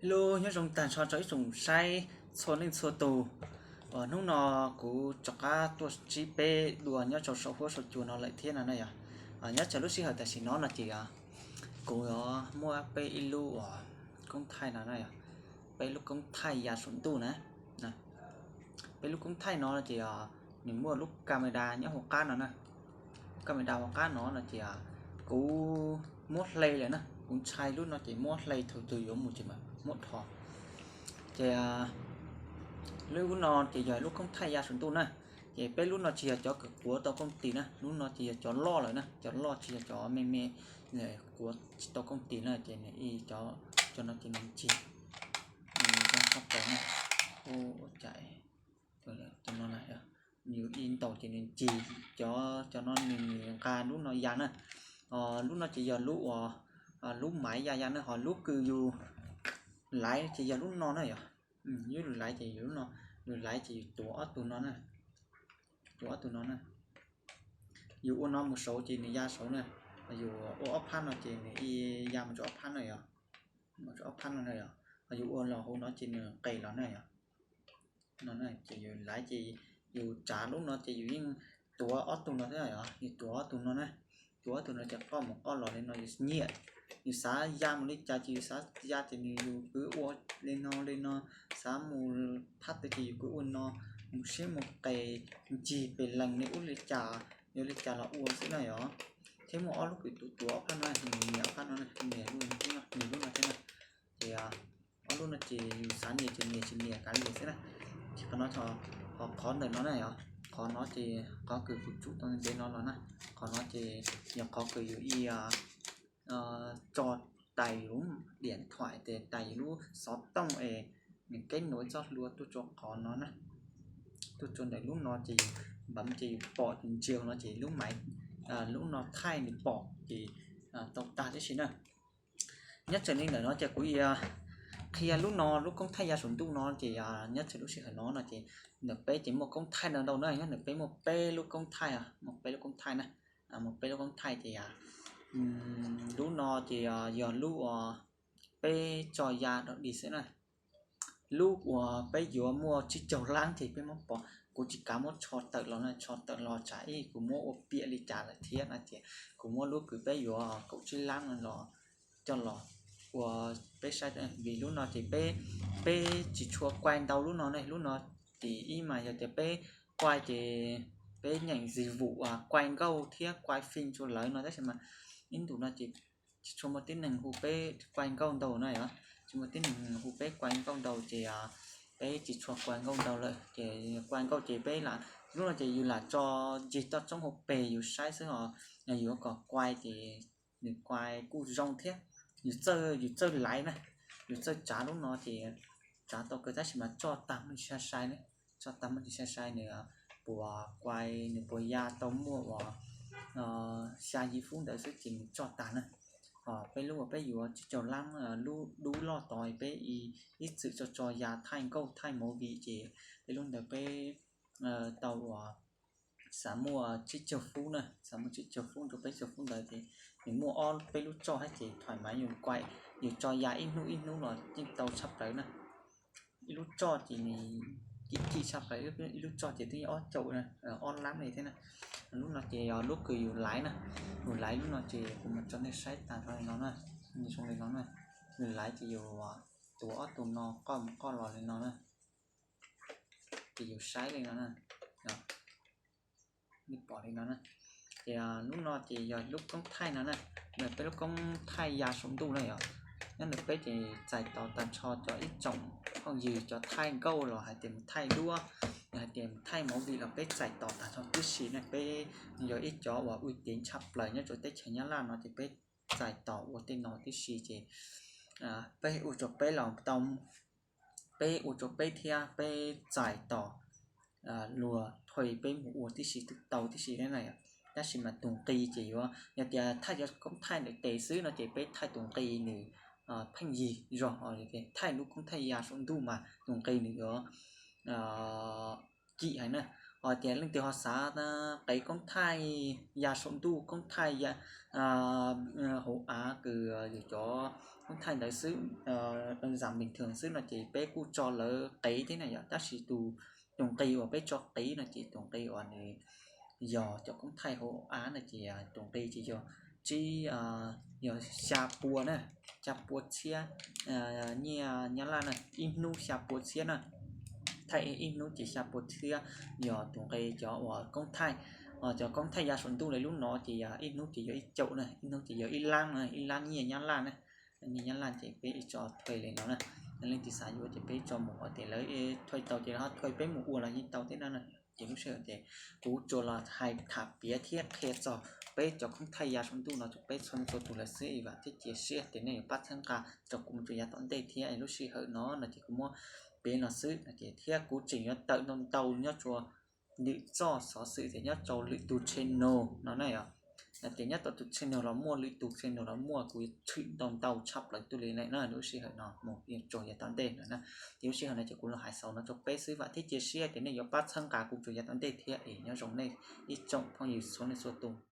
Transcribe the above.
Lub nyob zoo tag nrho rau ib tsoom saib txhua leej txhua tus. Uas hnub no kuv rov qab tuaj ntsib peb dua nyob rau saum huab saum cua no lawm thiab no na yog. Nyob rau lub sij hawm tam sim no no ces kuv muaj peb ib lub uas koob thaij no na yog, peb lub koob thaij ya saum ntuj na. Peb lub koob thaij no ces nws muaj lub camera nyob hauv qab no na. Camera hauv qab no no ces kuv muab hle lawm na, kuv ntshai lub no ces muab hle thaum twg yuav mus ces mas muab dhos. Ces lub no ces yog lub koob thaij ya saum ntuj na. Ces peb lub no tsis yog cov kws quav tau kooj tis na, lub no ces yog cov loj lawm na, cov loj tsis yog cov me me quav tsis tau kooj tis na ces nws ib cov, cov no ces nws ncig zoo tshaj plaws na. Ua cas cov no na, yus ib ntaus ces nws ncig, cov, cov no nws nqa lub no ya na. Lub no ces yog lub uas, lub maiv ya ya na, ho lub kws yus laiv ces yog lub no na yog. Yus laiv ces yus lub no, yus laiv ces yus tuav ob tug no na, tuav ob tug no na. Yus ua no mus saud ces nws ya saud na, yus ua ob phab no ces nws ya mus rau ob phab no yog, mus rau ob phab no na yog. Ho yus ua los hauv no ces nws qes los na yog. No ces yus laiv ces yus tsav lub no ces yus yeej tuav ob tug no thiab yog, yus tuav ob tug no na. Tuav ob tug no ces qoj mus qoj los li no yus nyiam, yus xav ya mus li cas ces yus xav ya ces nws yus kwv ua li no li no, xav mus thab twg ces yus kwv ua no, mus siab mus qes, ncig pes lees li ub li cas, yuav li cas los ua xwb na yog. Thiab muaj ob lub kws tuav tuav ob phab no, nws nias ob phab no, nias lub no thiab na. Ces ob lub no ces yus xav nias ces nias, tsis nias kav liam xwb na. Ces qhov no, ho qhov ntawm no na yog, qhov no ces qhov kws kuv tsum tau ntev no los na. Qhov no ces yog qhov kws yus ib tso tais yus lub diam thuam tes, tais yus lub xov tooj es nws keb nuav txoj hlua tuaj rau qhov no na. Tuaj rau ntawm lub no ces yus npav ces yus pom tus ntsia no ces lub maiv, lub no thaij nws pom ces tau tag tib si na. Nyob tseem li ntawm no ces kuv qhia lub no lub koob thaij ya saum ntuj no ces nyob tseem lub sij hawm no no ces ntawm peb ces muaj koob thaij ntau ntau na, nyob ntawm peb muaj peb lub koob thaij, muaj peb lub koob thaij na, muaj peb lub koob thaij ces lub no ces yog lub uas peb tso ya dog dig xwb na. Lub uas peb yuav muaj tsib caug lab ces peb muab pov, kuv tsis kav muab tsho tawm los na, tsho tawm los tsam ib kuv muab ua piam li cas lawm thiab no ces kuv muab lub kws peb yuav kaum tsib lab no los coj los ua peb saib, vim lub no ces peb, peb tsis tshua kuai ntau lub no ne, lub no ces ib mas yog tias peb kuai ces peb nyeem zis vum kuai nkauj thiab kuai fim rau lawv no tab sis mas ib ntus no ces tsis tshua muaj tib neeg hu peb kuai nkauj ntau na yog, tsis muaj tib neeg hu peb kuai nkauj ntau ces peb tsis tshua kuai nkauj ntau lawm ces kuai nkauj ces peb lam, lub no ces yus lam tso ncig toj roob hauv pes yus saib xwb os, yus kom kuai ces nws kuai kuj zoo thiab. Yus txawj, yus txawj laiv na, yus txawj tsav lub no ces tsav tau kawg tab sis mas tsoj tag muaj tsis sai sai na, tsoj tag muaj tsis sai sai nws puas kuai, nws puas ya tau muaj uas xya yim fub ntawd xwb ces nws tsoj tag na. Ho peb lub uas peb yuav tsib caug lab, lub dub loj tod peb ib txwm tso tso ya thaij nkauj thaij movie ces peb lub ntawd peb tau uas xav muaj tsib caug fub na, xav muaj tsib caug fub rau peb caug fub ntawd ces nws muaj ob peb lub tsoj thiab ces thoim mas yus kuai, yus tso ya ib hnub ib hnub los yeej tau tshaj plaws na. Ib lub tsoj ces nws kim kim tshaj plaws, ib lub tsoj ces twb ob caug, ob lab li thiab na. Lub no ces yog lub kws yus laiv na, yus laiv lub no ces kuv mus tso nej saib tag nrho li no na, zoo li no na. Yus laiv ces yus tuav ob tug no qoj mus qoj los li no na, ces yus saib li no na, nej pom li no na. Ces lub no ces yog lub koob thaij no na, nws peb lub koob thaij ya saum ntuj na yog. Nyob ntawm peb ces txais tos tag nrho cov ib tsoom phooj ywg cov thaij nkauj los hais tias mus thaij duab, hais tias mus thaij movie los peb txais tos tag nrho tib si na. Peb yog ib cov uas uy tín tshaj plaws nyob rau teb chaws Nyab Laj no ces peb txais tos ua tej no tib si ces peb ua rau peb los tau, peb ua rau peb thiab peb txais tos luag thuê peb mus ua tib si twb tau tib si thiab na. Tab sis mas tus nqi ces yuav yog tias thaij cov koob thaij ntawm tes xwb no ces peb thaij tus nqi nws pheej yig zog, thaij lub koob thaij ya saum ntuj mas tus nqi nws yuav kim heev na. Hos tias leej twg ho xav qev koob thaij ya saum ntuj, koob thaij ya hauv av kws yus cov koob thaij ntawd xwb, zam npis thwm xwb no ces peb kuj tso lawv qev thiab na yom. Tab sis tus, tus nqi uas peb tso qev no ces tus nqi uas nws yog cov koob thaij hauv av no ces tus nqi ces yog tsib, yog xya pua na, xya pua txhiab nyiaj Nyab Laj na, ib hnub xya pua txhiab na. Thaij ib hnub ces xya pua txhiab yog tus nqi cov uas koob thaij. Cov koob thaij ya saum ntuj li lub no ces yog ib hnub ces yog ib caum na, ib hnub ces yog ib lab na, ib lab nyiaj Nyab Laj na. Nyiaj Nyab Laj ces peb tso thuê li no na. Leej twg xav yuav ces peb tso mus, hos tias lawv thuê tau ces lawv ho thuê peb mus ua los yeej tau thiab na. Ces lub sij hawm ces kuv tsuas los hais tham piav thiab qhia txog peb cov koob thaij ya saum ntuj no rau peb txhua leej txhua tus lawm xwb. Vam thiab cia siab tias nej yuav pab txhawb nqa rau kuv mus rau yav tom ntej thiab. Lub sij hawm no no ces kuv muab piav no xwb no ces thiab kuv tseem yuav tawm ntau ntau nyob rau lwm txoj xov xwm tias nyob rau lwm tus channel no na yom. Tias nyob rau tus channel los muaj, lwm tus channel los muaj, kuv yuav tshwm ntau ntau tshaj plaws tuaj li na lub sij hawm no mus rau yav tom ntej no na. Ces lub sij hawm no ces kuv los hais xaus no rau peb xwb. Vam thiab cia siab tias nej yuav pab txhawb nqa kuv rau yav tom ntej thiab es nyob zoo nej ib tsoom phooj ywg txhua leej txhua tus.